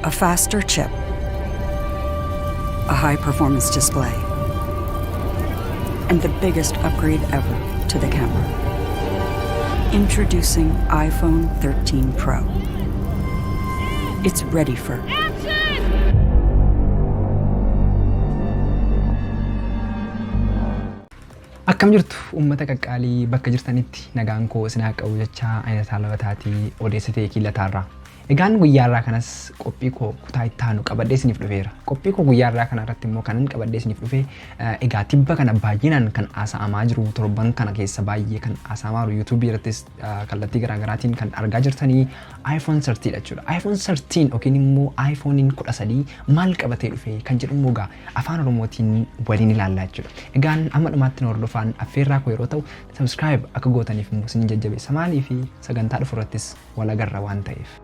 A faster chip, a high performance display, and the biggest upgrade ever to the camera. Introducing iPhone 13 Pro. It's ready for Akkam jirtu uummata qaqqaalii? Bakka jirtanitti nagaan koo isin haa qabu jechaa, Ayinataa Labataatii odeessitee kiilataarraa. Egaan guyyaa irraa kanas qophii koo kutaa itti aanu qabadhee isiniif dhufeera. Qophii koo guyyaa irraa kana irratti immoo kanan qabadhee isiniif dhufe, egaa tibba kana baay'inaan kan haasa'amaa jiru, torban kana keessa baay'ee kan haasa'amaa jiru, YouTubeii irrattis kallattii garaagaraatiin kan argaa jirtanii iPhone 13 dha jechuudha. iPhone 13 yookiin immoo iPhone'n 13 maal qabatee dhufe kan jedhu immoo egaa afaan Oromootiin waliin ilaallaa jechuudha. Egaan amma dhumaatti nu hordofaan affeerraa koo yeroo ta'u, subscribe akka gootaniif immoo isin jajjabeessa, maalii fi sagantaa dhufu irrattis wal agarra waan ta'eef.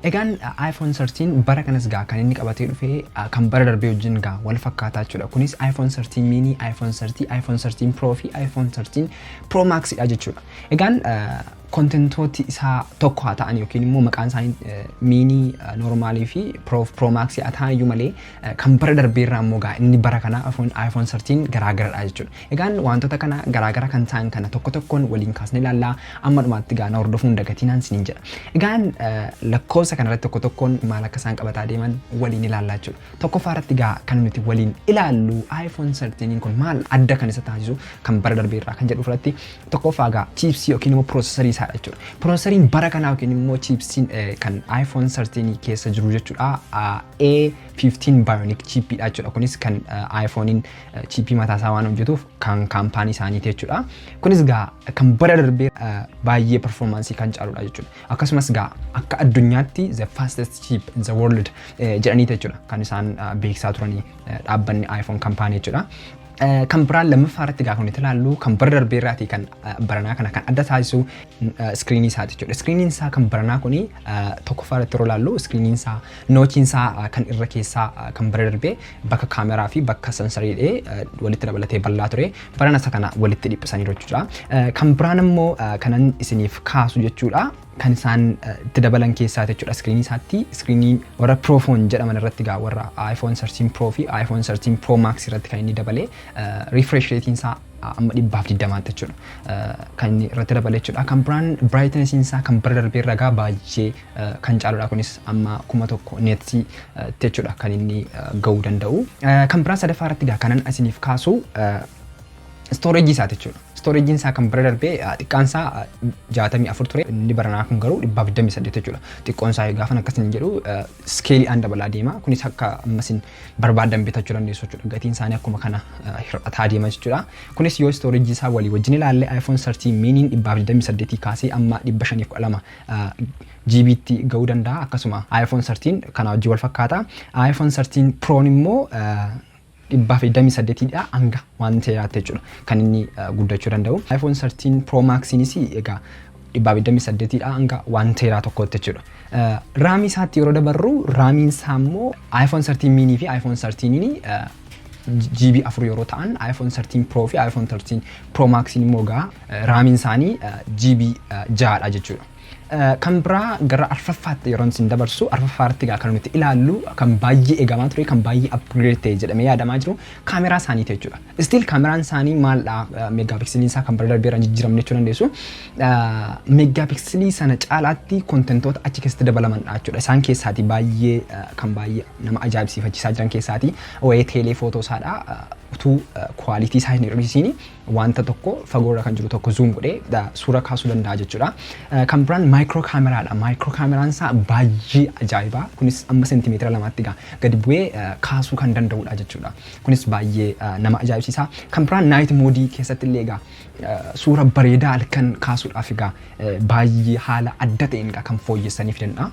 Egaan iPhone 13 bara kanas gaa kan inni qabatee dhufe kan bara darbee wajjin gaa wal fakkaataa jechuudha. Kunis iPhone 13 mini, iPhone 13, iPhone 13 Pro fi iPhone 13 Pro Max dha jechuudha. Egaan contentooti isaa tokko haa ta'an yookiin immoo maqaan isaanii mini, normalii fi Pro, Pro Max haa ta'an iyyuu malee, kan bara darbeerraa immoo gaa inni bara kana iPhone 13 garaagaradha jechuudha. Egaan wantoota kana garaagara kan ta'an kana tokko tokkoon waliin kaasnee ilaallaa, amma dhumaatti gaa na hordofuun dagatinaan isiniin jedha. Egaan lakkoofsa kanarratti tokko tokkoon maal akka isaan qabataa deeman waliin ilaallaa jechuudha. Tokkoffaa irratti gaa kan nuti waliin ilaallu iPhone 13 kun maal adda kan isa taasisu kan bara darbeerraa kan jedhu irratti, tokkoffaa gaa chipsii yookiin immoo processorii isaadha jechuudha. Processoriin bara kanaa yookiin immoo chipsiin kan iPhone 13 keessa jiru jechuudha, A15 Bionic chipiidha jechuudha. Kunis kan iPhonein chipii mataa isaa waan hojjetuuf kan kaampaanii isaaniiti jechuudha. Kunis gaa kan bara darbee baay'ee performanceii kan caaludha jechuudha. Akkasumas gaa akka addunyaatti the fastest chip in the world jedhaniiti jechuudha kan isaan beeksisaa turanii dhaabbanni iPhone kaampaanii jechuudha. Kan biraan lammaffaa irratti gaafa nuti ilaallu, kan bara darbeerraatii kan baranaa kana kan adda taasisu screenii isaati jechuudha. Screeniin isaa kan baranaa kuni, tokkoffaa irratti yeroo ilaallu, screeniin isaa notchiin isaa kan irra keessaa kan bara darbee bakka kaameraa fi bakka sensoriidhee walitti dabalatee bal'aa ture. Barana isa kana walitti dhiphisaniiru jechuudha. Kan biraan immoo kanan isiniif kaasu jechuudha, kan isaan itti dabalan keessaa jechuudha, screenii isaatti screenii warra Pro phone jedhaman irratti gaa warra iPhone 13 Pro fi iPhone 13 Pro Max irratti kan inni dabale refresh ratein isaa amma 120tti jechuudha kan inni irratti dabale jechuudha. Kan biraan brightness isaa kan bara darbee irra gaa baay'ee kan caaludha. Kunis amma 1000 nitsii jechuudha kan inni ga'uu danda'u. Kan biraan sadaffaa irratti gaa kanan isiniif kaasu storageii isaati jechuudha. Storageiin isaa kan bara darbee xiqqaan isaa 64 ture. Inni baranaa kun garuu 128 jechuudha. Xiqqoon isaa gaafa akkasiin jedhu scaleiidhaan dabalaa deema. Kunis akka ammasin barbaadan bitachuu dandeessu jechuudha. Gatiin isaanii akkuma kana hir'ataa deema jechuudha. Kunis yoo storageii isaa walii wajjin ilaalle, iPhone 13 miniin 128 kaasee amma 512 GB'tti ga'uu danda'a. Akkasuma iPhone 13 kana wajjin wal fakkaata. iPhone 13 Proon immoo 128dha hanga waan teraatti jechuudha kan inni guddachuu danda'u. iPhone 13 Pro Maxiinis egaa 128dha hanga waan tera tokkotti jechuudha. RAMii isaatti yeroo dabarru, RAMiin isaa immoo iPhone 13 mini fi iPhone 13 GB 4 yeroo ta'an, iPhone 13 Pro fi iPhone 13 Pro Maxiin immoo egaa RAMiin isaanii GB 6dha jechuudha. Kan biraa gara arfaffaatti yeroo isin dabarsu, arfaffaa irratti egaa kan nuti ilaallu, kan baay'ee eegamaa ture, kan baay'ee upgrade ta'e jedhamee yaadamaa jiru, kaameraa isaaniiti jechuudha. Still kaameraan isaanii maaldha, megapixeliin isaa kan bara darbeera jijjiiramne jechuu dandeessu. Megapixelii sana caalaatti contentoota achi keessatti dabalamanidha jechuudha. Isaan keessaati baay'ee kan baay'ee nama ajaa'ibsiifachiisaa jiran keessaati waa'ee telephoto isaadha. Utuu quality isaa hin hir'isiin wanta tokko fagoorra kan jiru tokko zoom godhee suura kaasuu danda'a jechuudha. Kan biraan macro kaameraadha. Macro kaameraan isaa baay'ee ajaa'iba. Kunis amma seentimeetira 2tti gadi bu'ee kaasuu kan danda'udha jechuudha. Kunis baay'ee nama ajaa'ibsiisa. Kan biraan night modeii keessatti illee egaa suura bareedaa halkan kaasuudhaaf egaa baay'ee haala adda ta'een egaa kan fooyyessanii fidanidha.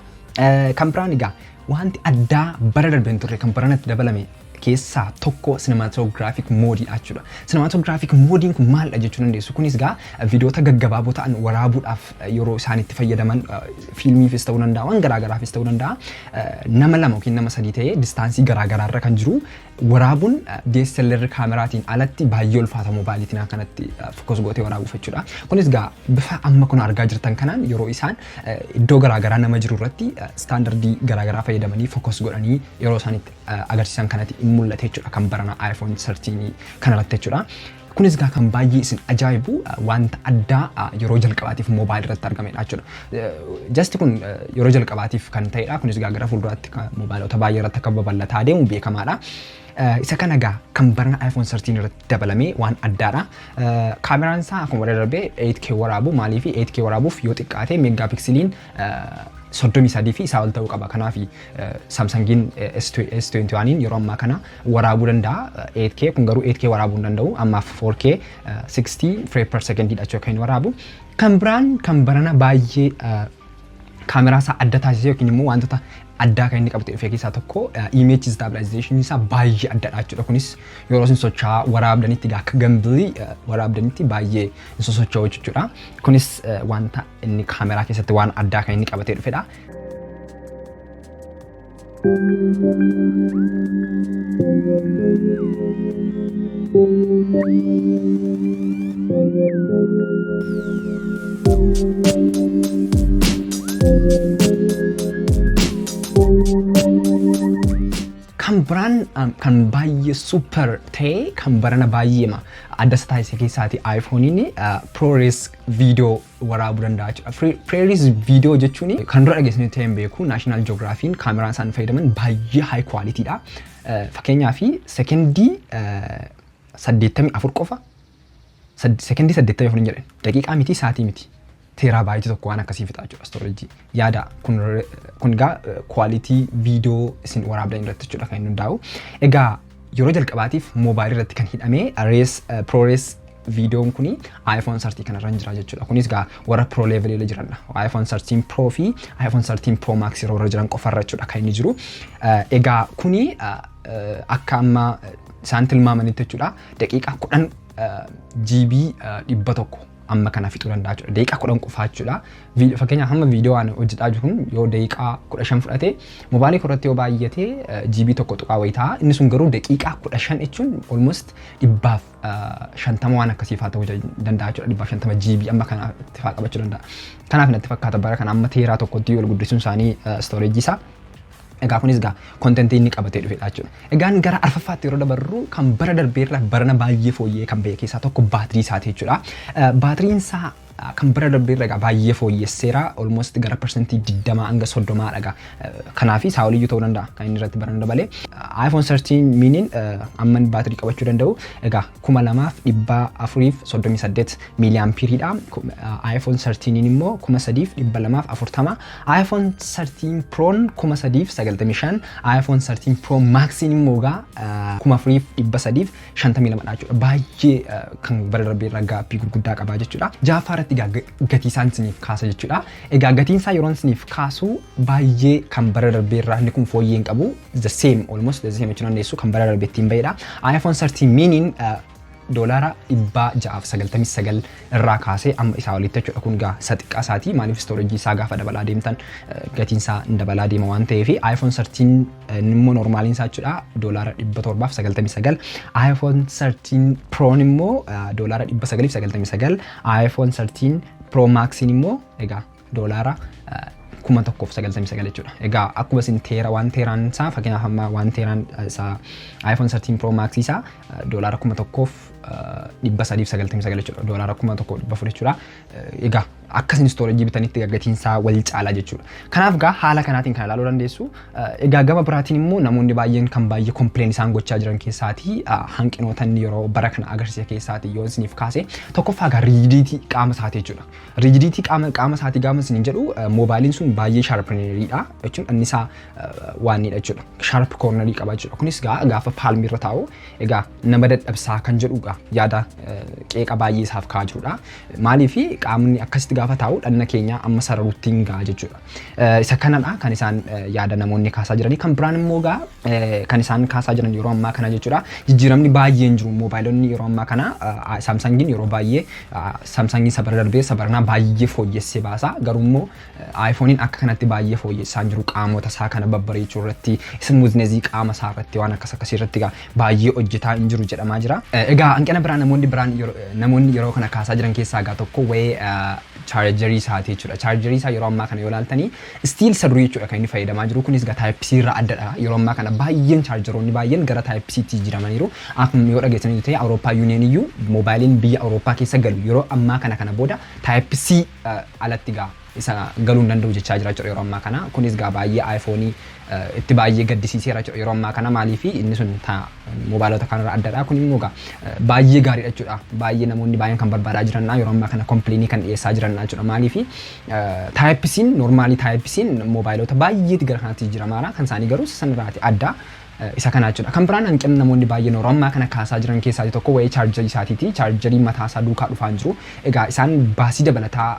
Kan biraan egaa wanti addaa bara darbee hin turre kan baranatti dabalame keessaa tokko cinematographic modeiidha jechuudha. Cinematographic modeiin kun maalidha jechuu dandeessu. Kunis gaa viidiyoota gaggabaaboo ta'an waraabuudhaaf yeroo isaan itti fayyadaman, fiilmiifis ta'uu danda'a, waan garaagaraafis ta'uu danda'a. Nama lama yookiin nama sadii ta'ee distanceii garaagaraarra kan jiru waraabuun DSLR kaameraatiin alatti baay'ee ulfaata, moobaayiliitiin akkanatti focus gootee waraabuuf jechuudha. Kunis gaa bifa amma kun argaa jirtan kanaan yeroo isaan iddoo garaagaraa nama jiru irratti standardii garaagaraa fayyadamanii focus godhanii yeroo isaan itti agarsiisan kanatti in mul'ate jechuudha, kan barana iPhone 13 kanarratti jechuudha. Kunis gaa kan baay'ee isin ajaa'ibu wanta addaa yeroo jalqabaatiif moobaayil irratti argamedha jechuudha. Just kun yeroo jalqabaatiif kan ta'edha. Kunis gaa gara fuulduraatti moobaayilota baay'ee irratti akka babal'ataa deemu beekamaadha. Isa kana gaa kan barana iPhone 13 irratti dabalamee waan addaadha. Kaameraan isaa akkuma bara darbee 8K waraabu. Maaliif 8K waraabuuf? Yoo xiqqaate megapixeliin 33 fi isaa ol ta'uu qaba. Kanaaf Samsungiin S21 yeroo ammaa kana waraabuu danda'a. 8K kun garuu 8K waraabuu hin danda'u. Ammaaf 4K 60 frame per second dha jechuudha kan inni waraabu. Kan biraan kan barana baay'ee kaameraa isaa adda taasisee yookiin immoo wantoota addaa kan inni qabate dhufe keessaa tokko image stabilization isaa baay'ee addadha jechuudha. Kunis yeroo isin socho'aa waraabdanitti akka gimbalii waraabdanitti baay'ee hin sosocho'u jechuudha. Kunis wanta inni kaameraa keessatti waan addaa kan inni qabatee dhufedha. Kan biraan kan baay'ee super ta'e, kan barana baay'eema adda isa taasise keessaati, iPhone'n ProRes video waraabuu danda'a jechuudha. ProRes video jechuun kan dura dhageessanii ta'e hin beeku, National Geographiin kaameraan isaan fayyadaman baay'ee high quality dha. Fakkeenyaaf sekendii 84 qofa, sekendii 84 hin jedhan, daqiiqaa miti, sa'aatii miti. Terabyte 1 waan akkasii fixa jechuudha storage. Yaada kun egaa quality viidiyoo isin waraabdan irratti jechuudha kan inni hundaa'u. Egaa yeroo jalqabaatiif moobaayilii irratti kan hidhamee res ProRes viidiyoon kuni iPhone 13 kanarra hin jira jechuudha. Kunis egaa warra Pro level irra jiranidha. iPhone 13 Pro fi iPhone 13 Pro Max yeroo irra jiran qofarra jechuudha kan inni jiru. Egaa kuni akka amma isaan tilmaamanitti jechuudha, daqiiqaa 10 GB 100 amma kana fixuu danda'a jechuudha. Daqiiqaa 10 qofaa jechuudha. Fakkeenyaaf hamma viidiyoo ani hojjetaa jiru kun yoo daqiiqaa 15 fudhate, mobaayilii irratti yoo baay'ate GB 1 tuqaa wayii ta'a. Inni sun garuu daqiiqaa 15 jechuun almost 150 waan akkasii fa'aa ta'uu danda'a jechuudha. 150 GB amma kana itti fa'aa qabachuu danda'a. Kanaaf natti fakkaata bara kana amma tera tokkotti ol guddisuun isaanii storageii isaa. Egaa kunis egaa contentii inni qabatee dhufedha jechuudha. Egaan gara arfaffaatti yeroo dabarru, kan bara darbeerra barana baay'ee fooyyee kan ba'e keessaa tokko baatirii isaati jechuudha. Baatiriin isaa kan bara darbeerra egaa baay'ee fooyyesseera. Almost gara 20% hanga 30 dha egaa. Kanaaf isaa oliyyuu ta'uu danda'a kan inni irratti barana dabalee. iPhone 13 miniin amman baatirii qabachuu danda'u egaa 2438 milliampereiidha. iPhone 13 immoo 3240. iPhone 13 Proon 3095. iPhone 13 Pro Maxiin immoo egaa 4352 jechuudha. Baay'ee kan bara darbeerra gapii gurguddaa qabaa jechuudha. Ja'affaa irratti egaa gatii isaan isiniif kaasa jechuudha. Egaa gatiin isaa yeroo isiniif kaasu baay'ee kan bara darbeerraa inni kun fooyyee hin qabu. The same, almost the same jechuu dandeessu, kan bara darbee ittiin bahedha. iPhone 13 miniin $699 irraa kaasee amma isaa olitti jechuudha. Kun egaa isa xiqqaa isaati. Maaliif? Storageii isaa gaafa dabalaa deemtan gatiin isaa hin dabalaa deema waan ta'eef. iPhone 13 immoo normaliin isaa jechuudha $799. iPhone 13 Proon immoo $999. iPhone 13 Pro Maxiin immoo egaa $1099 jechuudha. Egaa akkuma isin tera waan teraan isaa, fakkeenyaaf amma waan teraan isaa iPhone 13 Pro Max isaa $1399 jechuudha. $1400 jechuudha. Egaa akka isin storageii bitanitti gatiin isaa wal caala jechuudha. Kanaaf egaa haala kanaatiin kan ilaaluu dandeessu. Egaa gama biraatiin immoo namoonni baay'een kan baay'ee complain isaan gochaa jiran keessaatii hanqinoota inni yeroo bara kana agarsiise keessaatii yoo isiniif kaase, tokkoffaa egaa rigidity qaama isaatii jechuudha. Rigidity qaama isaatii gaafa isiniin jedhu, moobaayiliin sun baay'ee sharpneriidha jechuun inni isaa waan jechuudha. Sharp cornerii qaba jechuudha. Kunis egaa gaafa palmiirra taa'u egaa nama dadhabsaa kan jedhu egaa gaa yaada qeeqa baay'ee isaaf ka'aa jirudha. Maaliif qaamni akkasitti gaafa taa'u dhagna keenya amma sararuutti hin ga'a jechuudha. Isa kanadha kan isaan yaada namoonni kaasaa jiranii. Kan biraan immoo gaa kan isaan kaasaa jiran yeroo ammaa kana jechuudha. Jijjiiramni baay'een jiru moobaayilonni yeroo ammaa kana. Samsangiin yeroo baay'ee, Samsangiin sabara darbee sabaranaa baay'ee fooyyessee baasa. Garuu immoo iPhone'n akka kanatti baay'ee fooyyessaa jiru. Qaamota isaa kana babbareechuu irratti, smoothnessii qaama isaa irratti, waan akkas akkasii irratti egaa baay'ee hojjetaa hin jiru jedhamaa jira. Egaa hanqina biraa namoonni yeroo kana kaasaa jiran keessaa egaa tokko waa'ee chaarjarii isaati jechuudha. Chaarjarii isaa yeroo ammaa kana yoo ilaaltanii still isa durii jechuudha kan inni fayyadamaa jiru. Kunis egaa Type C irraa addadha. Yeroo ammaa kana baay'een chaarjaroonni baay'een gara Type C tti jijjiiramaniiru. Akkuma yoo dhageessanii ta'e, Awurooppaa Union iyyuu moobaayiliin biyya Awurooppaa keessa galu yeroo ammaa kana booda Type C alatti gaa isa galuu hin danda'u jechaa jira jechuudha yeroo ammaa kana. Kunis gaa baay'ee iPhone itti baay'ee gaddisiiseera jechuudha yeroo ammaa kana. Maaliif inni sun moobaayilota kanarraa addadha. Kun immoo gaa baay'ee gaariidha jechuudha. Baay'ee namoonni baay'een kan barbaadaa jiran yeroo ammaa kana complainii kan dhiyeessaa jiran jechuudha. Maaliif Type C'n normalii Type C'n moobaayilota baay'eeti gara kanatti jijjiiramaara. Kan isaanii garuu sanirraati adda. Isa kana jechuudha. Kan biraan hanqinni namoonni baay'een yeroo ammaa kana kaasaa jiran keessaa tokko waa'ee chaarjarii isaatiiti. Chaarjarii mataa isaa duukaa dhufaa hin jiru. Egaa isaan baasii dabalataa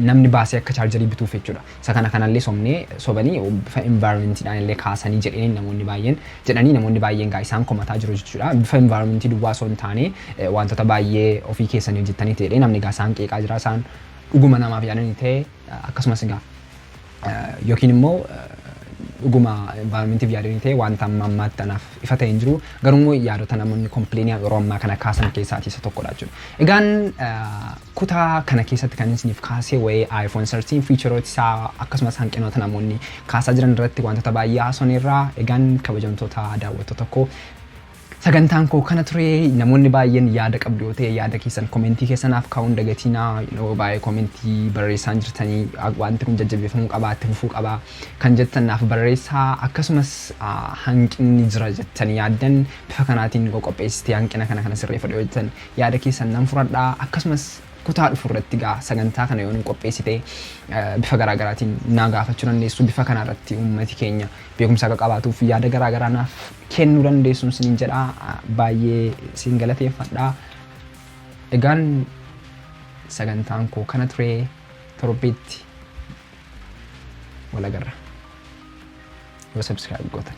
namni baasee akka chaarjarii bituuf jechuudha. Isa kana kanallee somnee sobanii bifa environmentiidhaan illee kaasanii jedhanii namoonni baay'een jedhanii, namoonni baay'een gaa isaan komataa jiru jechuudha. Bifa environmentii duwwaa osoo hin taane wantoota baay'ee ofii keessanii hojjettanii ta'edha. Namni gaa isaan qeeqaa jira. Isaan dhuguma namaaf yaadanii ta'e, akkasumas egaa yookiin immoo dhuguma environmentiif yaadanii ta'e, wanta amma ammaatti anaaf ifa ta'e hin jiru. Garuu immoo yaadota namoonni complainii yeroo ammaa kana kaasan keessaatii isa tokkodha jechuudha. Egaan kutaa kana keessatti kan isiniif kaasee waa'ee iPhone 13, featureoota isaa, akkasumas hanqinoota namoonni kaasaa jiran irratti wantoota baay'ee haasofneerra. Egaan kabajamtoota daawwattoota koo, sagantaan koo kana ture. Namoonni baay'een yaada qabdu yoo ta'e, yaada keessan commentii keessanaaf kaa'uun dagatinaa. Yeroo baay'ee commentii barreessaan jirtanii, wanti kun jajjabeeffamuu qabaa, itti fufuu qabaa kan jettan naaf barreessaa. Akkasumas hanqinni jira jettanii yaaddan, bifa kanaatiin qopheessitee hanqina kana kana sirreeffadhu yoo jettan, yaada keessan nan fudhadhaa. Akkasumas kutaa dhufu irratti gaa sagantaa kana yoo nu qopheessite bifa garaagaraatiin naa gaafachuu dandeessu. Bifa kana irratti uummati keenya beekumsa akka qabaatuuf yaada garaagaraa naaf kennuu dandeessu isiniin jedha. Baay'ee isin galateeffadha. Egaan sagantaan koo kana ture. Torbeetti wal agarra yoo subscribe gootan.